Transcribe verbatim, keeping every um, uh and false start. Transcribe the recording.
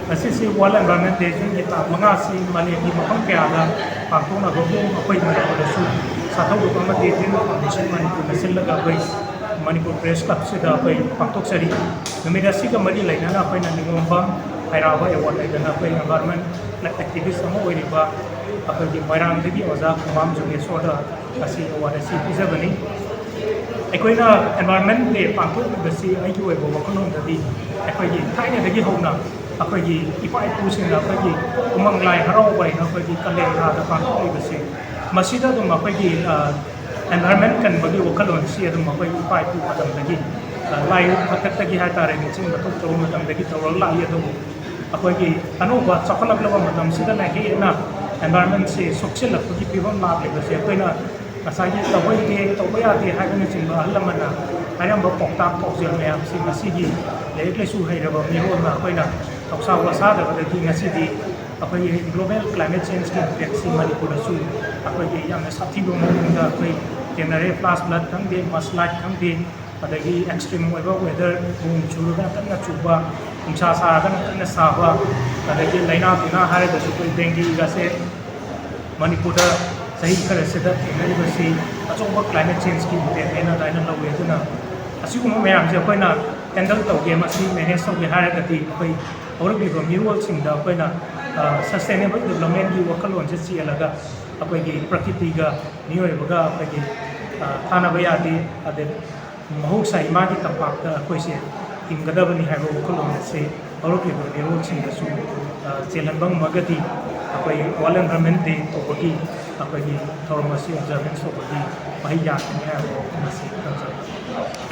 ꯉꯁꯤꯁꯤ World Environment Day Juneꯒꯤ ꯇꯥꯡ ꯃꯉꯥꯁꯤ ꯃꯥꯂꯦꯝꯒꯤ ꯃꯐꯝ ꯀꯌꯥꯗ ꯄꯥꯡꯊꯣꯛꯅꯕꯕꯨ ꯑꯩꯈꯣꯏ ꯃꯅꯤꯄꯨꯔꯗꯁꯨ ꯁꯥꯊꯧꯗꯨ ꯑꯃꯗꯤ Green Foundation ꯃꯅꯤꯄꯨꯔꯅ ꯁꯤꯜꯂꯒ ꯑꯩꯈꯣꯏ ꯃꯅꯤꯄꯨꯔ Press Clubꯁꯤꯗ ꯑꯩꯈꯣꯏ ꯄꯥꯡꯊꯣꯛꯆꯔꯤ꯫ ꯅꯨꯃꯤꯠ ꯑꯁꯤꯒ ꯃꯔꯤ ꯂꯩꯅꯅ ꯑꯩꯈꯣꯏꯅ ꯅꯤꯉꯣꯝꯕꯝ ꯍꯩꯔꯥꯕ award ꯍꯥꯏꯗꯅ ꯑꯩꯈꯣꯏ environment activist ꯑꯃ ꯑꯣꯏꯔꯤꯕ ꯑꯩꯈꯣꯏꯒꯤ ꯃꯣꯏꯔꯥꯡꯗꯒꯤ ꯑꯣꯖꯥ ꯈꯨꯃꯥꯝ ꯖꯨꯒꯦꯁꯣꯔꯗ ꯉꯁꯤ award ꯑꯁꯤ ꯄꯤꯖꯕꯅꯤ꯫ ꯑꯩꯈꯣꯏꯅ Environment Day ꯄꯥꯡꯊꯣꯛꯂꯤꯕꯁꯤ ꯑꯩꯒꯤ ꯑꯣꯏꯕ ꯋꯥꯈꯜꯂꯣꯟꯗꯗꯤ ꯑꯩꯈꯣꯏꯒꯤ ꯊꯥꯏꯅꯗꯒꯤ ꯍꯧꯅ ꯑꯩꯈꯣꯏꯒꯤ ꯏꯄꯥ ꯏꯄꯨꯁꯤꯡꯅ ꯑꯩꯈꯣꯏꯒꯤ ꯎꯃꯪ ꯂꯥꯏ ꯍꯔꯥꯎꯕ ꯍꯥꯏꯅ ꯑꯩꯈꯣꯏꯒꯤ ꯀꯥꯂꯦꯟ ꯊꯥꯗ ꯄꯥꯡꯊꯣꯛꯂꯤꯕꯁꯤ, ꯃꯁꯤꯗ ꯑꯗꯨꯝ ꯑꯩꯈꯣꯏꯒꯤ, ꯑ, environment ꯀꯟꯕꯒꯤ ꯋꯥꯈꯜꯂꯣꯟꯁꯤ ꯑꯗꯨꯝ ꯑꯩꯈꯣꯏ ꯏꯄꯥ ꯏꯄꯨ ꯃꯇꯝꯗꯒꯤ, ꯑ, ꯂꯥꯏ ꯍꯥꯛꯇꯛꯇꯒꯤ ꯍꯥꯏꯇꯥꯔꯦ, ꯅꯤꯡꯁꯤꯡꯕ ꯊꯣꯛꯇ꯭ꯔꯕ ꯃꯇꯝꯗꯒꯤ ꯇꯧꯔꯒ ꯂꯥꯛꯏ꯫ ꯑꯗꯨꯕꯨ ꯑꯩꯈꯣꯏꯒꯤ ꯑꯅꯧꯕ ꯆꯥꯎꯈꯠꯂꯛꯂꯕ ꯃꯇꯝꯁꯤꯗꯅ ꯍꯦꯟꯅ environmentꯁꯤ ꯁꯣꯛꯆꯤꯜꯂꯛꯄꯒꯤ ꯐꯤꯕꯝ ꯂꯥꯛꯂꯤꯕꯁꯦ ꯑꯩꯈꯣꯏꯅ ꯉꯁꯥꯏꯒꯤ ꯇꯧꯕ ꯌꯥꯗꯦ, ꯇꯧꯕ ꯌꯥꯗꯦ ꯍꯥꯏꯕꯅꯆꯤꯡꯕ ꯑꯍꯜ ꯂꯃꯟꯅ ꯍꯥꯏꯔꯝꯕ ꯄꯥꯎꯇꯥꯛ ꯄꯥꯎꯖꯦꯜ ꯃꯌꯥꯝꯁꯤ ꯉꯁꯤꯒꯤ ꯂꯥꯏꯔꯤꯛ ꯂꯥꯏꯁꯨ ꯍꯩꯔꯕ ꯃꯤꯔꯣꯜꯅ ꯑꯩꯈꯣꯏꯅ ꯊꯧꯁꯥ ꯋꯥꯁꯥꯗꯕꯗꯒꯤ ꯉꯁꯤꯗꯤ ꯑꯩꯈꯣꯏꯒꯤ global climate changeꯀꯤ impactꯁꯤ ꯃꯅꯤꯄꯨꯔꯗꯁꯨ ꯑꯩꯈꯣꯏꯒꯤ ꯌꯥꯝꯅ ꯁꯥꯊꯤꯕ ꯃꯑꯣꯡꯗ ꯑꯩꯈꯣꯏ ꯊꯦꯡꯅꯔꯦ꯫ Flash flood ꯈꯪꯗꯦ, mudslide ꯈꯪꯗꯦ, ꯑꯗꯒꯤ extreme ꯑꯣꯏꯕ weather, ꯅꯣꯡ ꯆꯨꯔꯒꯅ ꯀꯟꯅ ꯆꯨꯕ, ꯅꯨꯡꯁꯥ ꯁꯥꯔꯒꯅ ꯀꯟꯅ ꯁꯥꯕ, ꯑꯗꯒꯤ ꯂꯥꯏꯅꯥ ꯇꯤꯟꯅꯥ ꯍꯥꯏꯔꯒꯁꯨ ꯑꯩꯈꯣꯏ dengueꯒꯁꯦ ꯃꯅꯤꯄꯨꯔꯗ ꯆꯍꯤ ꯈꯔꯁꯤꯗ ꯊꯦꯡꯅꯔꯤꯕꯁꯤ ꯑꯆꯧꯕ climate changeꯀꯤ impactꯅꯦꯅ ꯑꯗꯨꯃꯥꯏꯅ ꯂꯧꯋꯤ꯫ ꯑꯗꯨꯅ ꯑꯁꯤꯒꯨꯝꯕ ꯃꯌꯥꯝꯁꯦ ꯑꯩꯈꯣꯏꯅ handle ꯇꯧꯒꯦ, ꯃꯁꯤ manage ꯇꯧꯒꯦ ꯍꯥꯏꯔꯒꯗꯤ ꯑꯩꯈꯣꯏ ꯍꯧꯔꯛꯂꯤꯕ ꯃꯤꯔꯣꯜꯁꯤꯡꯗ ꯑꯩꯈꯣꯏꯅ, ꯑ, sustainable developmentꯀꯤ ꯋꯥꯈꯜꯂꯣꯟꯁꯦ ꯆꯦꯜꯂꯒ ꯑꯩꯈꯣꯏꯒꯤ ꯄ꯭ꯔꯀꯤꯇꯤꯒ ꯃꯤꯑꯣꯏꯕꯒ ꯑꯩꯈꯣꯏꯒꯤ, ꯑ, ꯊꯥꯅꯕ ꯌꯥꯗꯦ, ꯑꯗꯩ ꯃꯍꯧꯁꯥ ꯏꯃꯥꯒꯤ ꯇꯝꯄꯥꯛꯇ ꯑꯩꯈꯣꯏꯁꯦ ꯍꯤꯡꯒꯗꯕꯅꯤ ꯍꯥꯏꯕ ꯋꯥꯈꯜꯂꯣꯟ ꯑꯁꯤ ꯍꯧꯔꯛꯂꯤꯕ ꯃꯤꯔꯣꯜꯁꯤꯡꯗꯁꯨ, ꯑ, ꯆꯦꯜꯍꯟꯕ ꯉꯝꯃꯒꯗꯤ ꯑꯩꯈꯣꯏ World Environment Day ꯇꯧꯕꯒꯤ ꯑꯩꯈꯣꯏꯒꯤ ꯊꯧꯔꯝ ꯑꯁꯤ observance ꯇꯧꯕꯒꯤ ꯃꯍꯩ ꯌꯥꯟꯒꯅꯤ ꯍꯥꯏꯕ ꯋꯥꯐꯝ ꯑꯁꯤ ꯊꯝꯖꯒꯦ꯫